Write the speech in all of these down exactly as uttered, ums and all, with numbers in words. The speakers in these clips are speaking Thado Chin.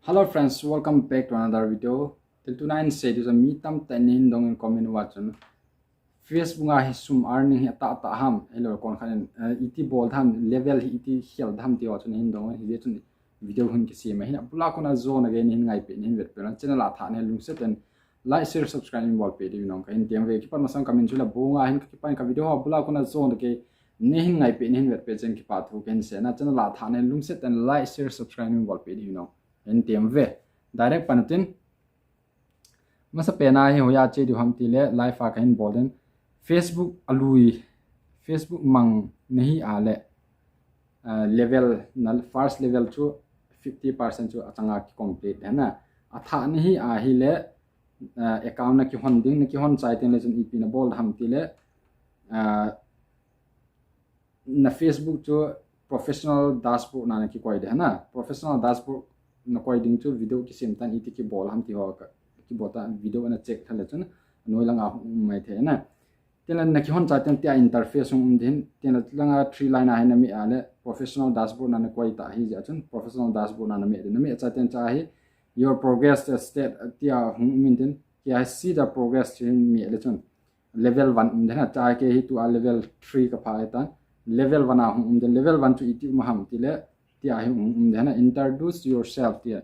Hello friends, welcome back to another video. Thil tuna in sei diu chu mi tamtah in hin dong in comment uva chun Facebook a hi sum earning hi atah tah ham, ahilou kon khat in, eh, iti bol tham, level hi iti khel tham ti ho chun hin dong in, hijeh chun video hin kisem ahin, abul a kona jona gei nahin ngaipeh, nahin vetpeh, channel a thah nahin lungset in like, share, subscribe in bolpeh diu nong kahin tem uve. Kipat masang kamin chu Labonga ahin, ka kipan ka video ho abul a kona jona gei nahin ngaipeh, nahin vetpeh chun kipah thu kahin sei na, channel a thah nahin lungset in like, share, subscribe in bolpeh diu nong kahin tem uve. Direct pan utin. Masapen a hi hoiya che diu ham tile, live a kahin bol ding. Facebook alui, Facebook mang nahi a le, ah, level na, first level chu fifty percent chu achanga ki complete hena. Athah nahi ahile, ah, account na kihon ding, na kihon chai teng le chun ipi na bol ham tile, ah, na Facebook chu professional dashboard na na kikoi ding hena. Professional dashboard na koi ding chu video kisem tan iti kibol ham ti ho ka, kibol tan video na check tha le chun anoi langa hung um mai thei na. Tin la na kihon chai teng tia interface hung um ding, tin la langa three line a hi na meh a le professional dashboard na na koi ta hijeh chun professional dashboard na na meh ding. Na meh chai teng cha hi your progress, the state tia hung um in tin, kia hi see the progress chu hin meh le chun level one um ding hena, cha kei hi tua level three ka pha e tan. Level one a hung um ding, level one chu iti um ham tile, tia hi hung um ding hena, introduce yourself tia.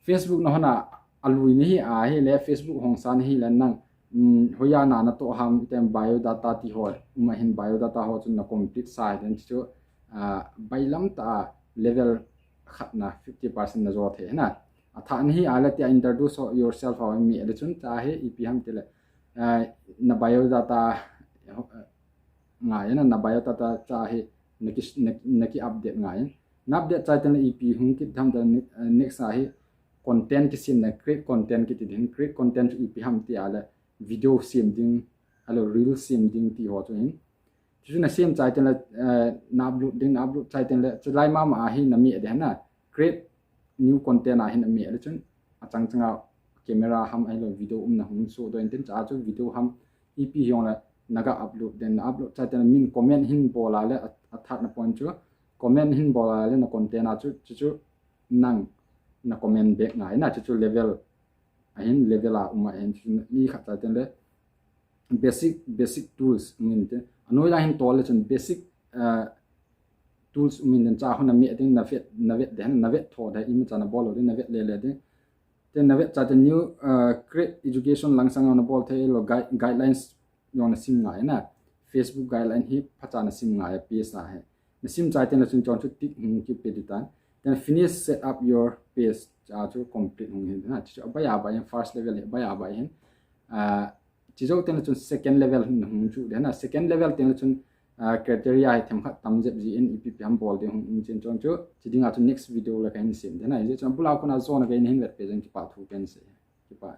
Facebook na hon a alui nahi ahile, Facebook hong sa nahi le nang, um, hoiya na na toh ham, item biodata ti ho, um ahin biodata ho chun na complete sa hiten chu, ah, bailam tah a level khat na fifty percent na jo thei hena. Athah nahi ahile tia introduce yourself ho meh le chun cha hi ipi ham tile, ah, na biodata, eh, ngai na, na biodata cha hi na ki, na, na ki update ngai. Na update chai teng le ipi hung kit tham ta ne-, eh, next a hi content kisem na, create content kiti ding, create content chu ipi ham tia le video sem ding, ahilou reel sem ding ti ho chu hin. Chuchu na sem chai teng le, eh, na upload ding, na upload chai teng le, chulai mama a hi na meh ding hena, create new content a hi na meh le chun, achang changa camera ham ahilou video um na hung sodoh in tin cha chu video ham ipi hijongle na ga upload ding, na upload chai teng le min comment hin bol a le a, athah na point chu, comment hin bol a le na content a chu, chuchu nang na comment back ngai na, chuchu level ahin, level a um ahin, chuchu mi khat chai teng le basic, basic tools um in te. Anoi la hin tol le chun basic, ah, tools um in den cha ho na meh ding, na vet, na vet den, na vet tho den, imacha na bol lou ding, na vet le le ding. Then na vet chai teng new, ah, create education lang sang na bol thei lou guide-, guidelines jong na sim ngai na. Facebook guideline hi phacha na sim ngai a page a hi. Na sim chai teng le chun chon chu tick hung kipe ding tan. Then finish set up your page cha chu complete hung hin na. Chu abai abai hin first level hi abai abai hin. Ah, Chujou teng le chun second level hin hung chu ding na, second level teng le chun, ah, criteria hi themkhat tam jep jin ipi ipi ham bol ding hung um chen chon chu, chi dinga chu next video le kahin sem ding na, hijeh chun abul a kona jona gei nahin vetpeh jeng kipah thu kahin sei. Kipah.